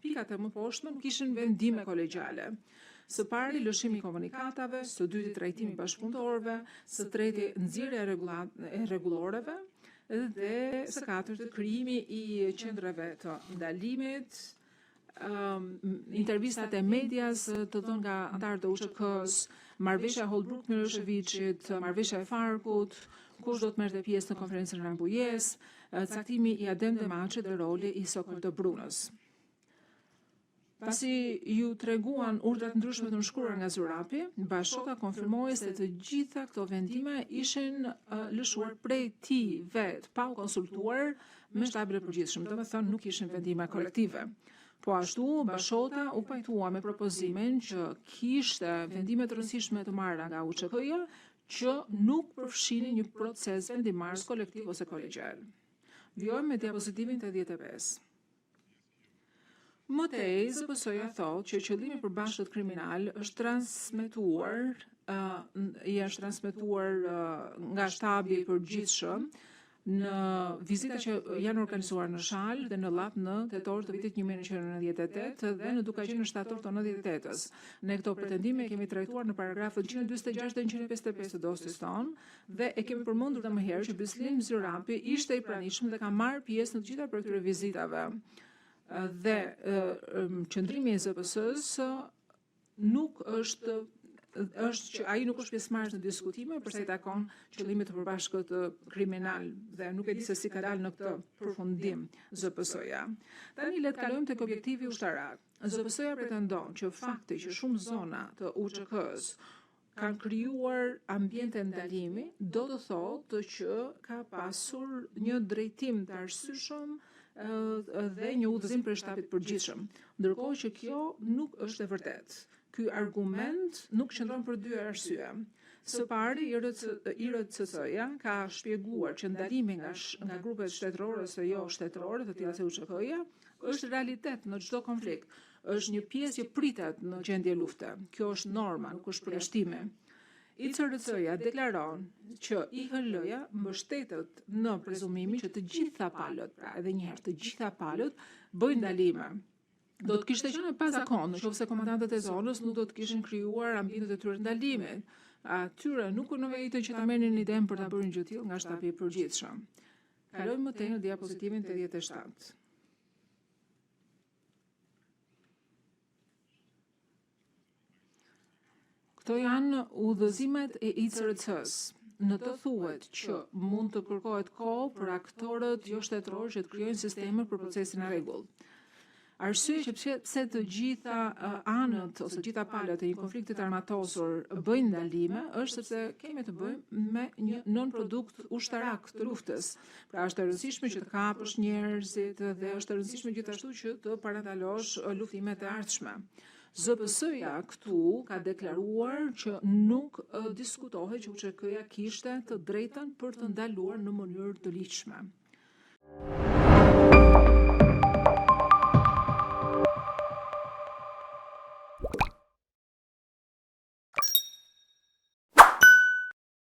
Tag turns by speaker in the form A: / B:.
A: pikat e mëposhtme nuk ishin vendime kolegjiale. Së pari, lëshimi i komunikatave, së dyti, trajtimi i bashkëpunëtorëve, së treti, nxjerrja e rregulloreve dhe së katërti, krijimi i qendrave të ndalimit, intervistat e medias të dhënë nga anëtarët e UÇK-së, marrëveshja e Holbrooke Millosheviçit, marrëveshja e Farkut, kush do të merrte pjesë në konferencën e Rambujes, caktimi i Adem Demaçit dhe roli i Sokol Dobrunës. Pasi iu treguan urdhra të ndryshme të nënshkruara nga Zyrapi, Bashota konfirmoi se të gjitha këto vendime ishin lëshuar prej tij vetë, pa u konsultuar me shtabin e përgjithshëm, domethënë nuk ishin vendime kolektive. Po ashtu, Bashota u pajtua me propozimin që kishte vendime të rëndësishme të marra nga UÇK-ja që nuk përfshinin një proces vendimmarrës kolektiv ose kolegjial. Vijojmë me diapozitivin 85. Më tej, ZPS-ja thotë që qëllimi i përbashkët kriminal është transmetuar uh, i është transmetuar uh, nga shtabi i përgjithshëm në vizita që janë organizuar në Shalë dhe në Llap në tetor të vitit 1998 dhe në Dukagjin në shtator të 98-ës. Ne këto pretendime i kemi trajtuar në paragrafët 146 dhe 155 të dosjes tonë dhe e kemi përmendur dhe më herë që Bislim Zyrapi ishte i pranishëm dhe ka marrë pjesë në të gjitha prej këtyre vizitave. Dhe qëndrimi i ZPS-së nuk është është që ai nuk është pjesëmarrës në diskutime për sa i takon qëllimit të përbashkët kriminal dhe nuk e di se si ka dalë në këtë përfundim ZPS-ja. Tani le të kalojmë tek objektivi ushtarak. ZPS-ja pretendon që fakti që shumë zona të UÇK-s kanë krijuar ambiente ndalimi, do të thotë që ka pasur një drejtim të arsyeshëm dhe një udhëzim prej shtabit të përgjithshëm. Ndërkohë që kjo nuk është e vërtetë. Ky argument nuk qëndron për dy arsye. Së pari, IRCC-ja ka shpjeguar që ndalimi nga nga grupet shtetërore ose jo shtetërore, të tilla si UÇK-ja, është realitet në çdo konflikt. Është një pjesë që pritet në gjendje lufte. Kjo është norma, nuk është përjashtimi. ICRC-ja deklaron që IHL-ja mbështetet në prezumimin që të gjitha palët, pra edhe një herë të gjitha palët bëjnë ndalime. Do të kishte qenë e pazakontë në qoftë se komandantët e zonës nuk do të kishin krijuar ambientet e tyre të ndalimit. Atyre nuk u nevojitej që ta merrnin idenë për ta bërë një gjë të tillë nga shtabi i përgjithshëm. Kalojmë më tej në diapozitivin 87. Këto janë udhëzimet e ICRC-së. Në të thuhet që mund të kërkohet kohë për aktorët jo shtetërorë që të krijojnë sisteme për procesin e rregullt. Arsyeja që pse, pse të gjitha anët ose të gjitha palët e një konflikti të armatosur bëjnë ndalime është sepse kemi të bëjmë me një nënprodukt ushtarak të luftës. Pra është e rëndësishme që të kapësh njerëzit dhe është e rëndësishme gjithashtu që të parandalosh luftimet e ardhshme. ZPS-ja këtu ka deklaruar që nuk diskutohet që UÇK-ja kishte të drejtën për të ndaluar në mënyrë të ligjshme.